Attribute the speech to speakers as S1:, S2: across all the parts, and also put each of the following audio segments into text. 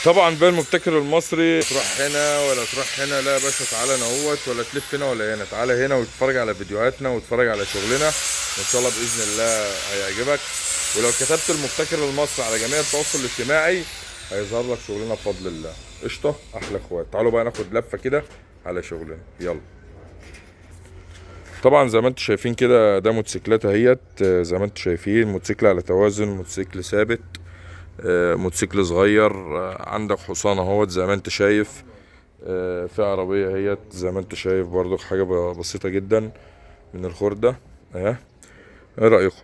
S1: طبعا بقى المبتكر المصري، تروح هنا ولا تروح هنا، لا يا باشا تعالى هنا اهوت، ولا تلف هنا ولا هنا، تعالى هنا وتتفرج على فيديوهاتنا وتتفرج على شغلنا، وان شاء الله باذن الله هيعجبك. ولو كتبت المبتكر المصري على جميع التواصل الاجتماعي هيظهر لك شغلنا بفضل الله. قشطه، احلى اخوات. تعالوا بقى ناخد لفه كده على شغلنا، يلا. طبعا زي ما انتم شايفين كده، ده موتوسيكلات اهيت، زي ما انتم شايفين، موتوسيكل على توازن، موتوسيكل ثابت، موتوسيكل صغير، عندك حصان اهوت زي ما انت شايف، في عربية اهيت زي ما انت شايف برضو، حاجة بسيطة جدا من الخردة اهي. ايه رأيكم؟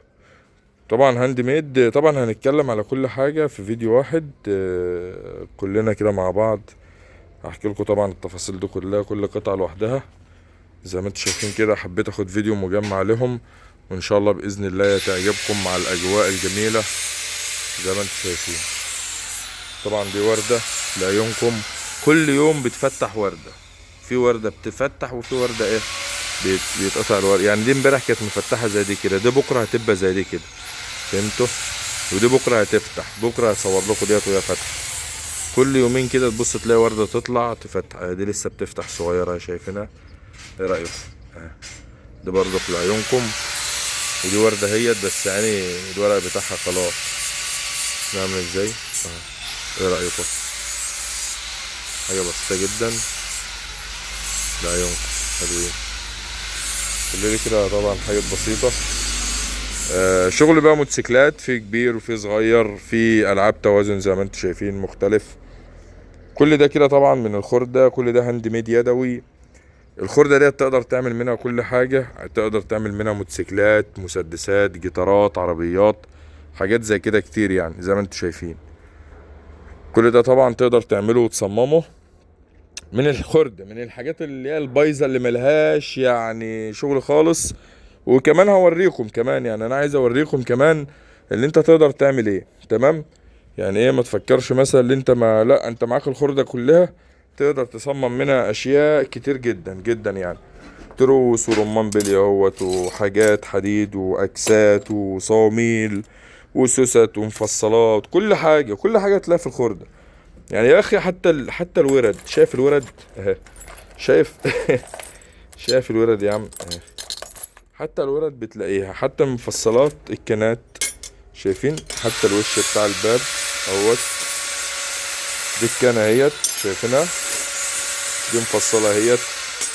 S1: طبعا hand made. طبعا هنتكلم على كل حاجة في فيديو واحد، كلنا كده مع بعض. هحكي لكم طبعا التفاصيل دي كلها، كل قطعة لوحدها زي ما انتم شايفين كده. حبيت اخد فيديو مجمع لهم، وان شاء الله باذن الله تعجبكم مع الاجواء الجميلة زي ما انتم شايفين. طبعا دي ورده لعيونكم، كل يوم بتفتح ورده، في ورده بتفتح وفي ورده ايه بيتقطع الورد. يعني دي امبارح كانت مفتحة زي دي كده، دي بكره هتبقى زي دي كده، فهمتوا؟ ودي بكره هتفتح، بكره هصور لكم ديت وهي فاتحة. كل يومين كده تبص تلاقي ورده تطلع تفتح. دي لسه بتفتح صغيرة، شايفينها؟ ايه رايكم؟ دي برضه في عيونكم. ودي ورده اهيت، بس يعني الورق بتاعها خلاص نعمل ازاي؟ ايه رايكم؟ حاجة بسيطة جدا لعيونكم، حلوين كل كده. طبعا حاجات بسيطة. شغل بقى موتوسيكلات، في كبير وفي صغير، في العاب توازن زي ما انتم شايفين مختلف. كل ده كده طبعا من الخردة، كل ده hand made يدوي. الخردة دي تقدر تعمل منها كل حاجة، تقدر تعمل منها موتوسيكلات، مسدسات، جيتارات، عربيات، حاجات زي كده كتير يعني زي ما انتم شايفين. كل ده طبعا تقدر تعمله وتصممه من الخردة، من الحاجات اللي هي البايظة اللي ملهاش يعني شغل خالص. وكمان هوريكم كمان، يعني انا عايز اوريكم كمان اللي انت تقدر تعمل ايه، تمام؟ يعني ايه، ما تفكرش مثلا اللي انت ما، لا انت معاك الخردة كلها تقدر تصمم منها اشياء كتير جدا جدا يعني. تروس ورمان بلي اهوت، وحاجات حديد، واكسات، وصواميل، وسوست، ومفصلات، كل حاجة، كل حاجة تلاقيها في الخردة. يعني يا اخي حتى الورد، شايف الورد اهي، شايف شايف الورد يا عم اهي، حتى الورد بتلاقيها، حتى المفصلات، الكنات، شايفين؟ حتى الوش بتاع الباب اهوت، دي الكنة اهيت شايفينها، دي مفصلة اهيت.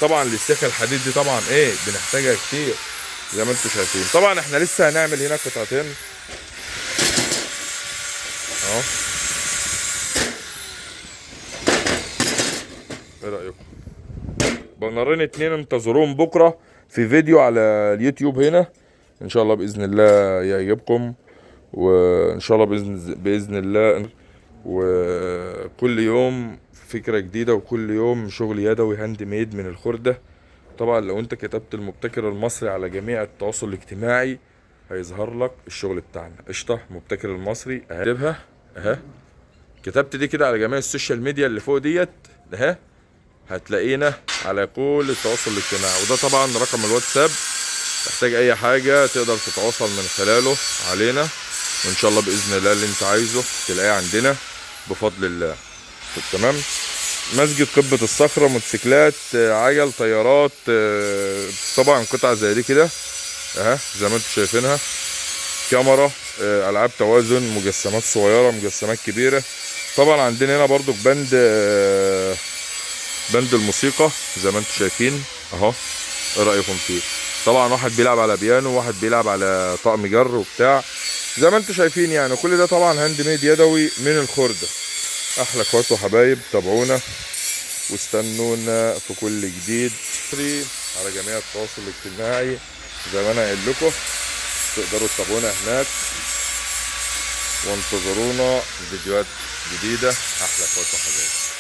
S1: طبعا للسيخ الحديد دي طبعا ايه بنحتاجها كتير زي ما انتم شايفين. طبعا احنا لسه هنعمل هنا قطعتين اهو. ايه رأيكم؟ بنارين اتنين، انتظروهم بكرة في فيديو على اليوتيوب هنا ان شاء الله باذن الله يعجبكم، وان شاء الله باذن الله. وكل يوم فكرة جديدة، وكل يوم شغل يدوي hand made من الخردة. طبعا لو انت كتبت المبتكر المصري على جميع التواصل الاجتماعي هيظهر لك الشغل بتاعنا. قشطة، المبتكر المصري اهي، اهي كتبت دي كده على جميع ال social media اللي فوق ديت اهي، هتلاقينا على كل التواصل الاجتماعي. وده طبعا رقم الواتساب، تحتاج اي حاجة تقدر تتواصل من خلاله علينا، وان شاء الله باذن الله اللي انت عايزه تلاقيه عندنا بفضل الله. تمام. مسجد قبة الصخرة، موتوسيكلات، عجل، طيارات، طبعا قطع زي دي كده اهي زي ما انتم شايفينها، كاميرا، العاب توازن، مجسمات صغيرة، مجسمات كبيرة. طبعا عندنا هنا برضو بند الموسيقى زي ما انتم شايفين اهو. ايه رايكم فيه؟ طبعا واحد بيلعب على بيانو، وواحد بيلعب على طقم جر وبتاع زي ما انتم شايفين يعني. كل ده طبعا hand made يدوي من الخردة. احلى اخوات وحبايب، تابعونا واستنونا في كل جديد على جميع التواصل الاجتماعي زي ما انا قايل لكم، تقدروا تتابعونا هناك وانتظرونا في فيديوهات جديدة. احلى اخوات وحبايب.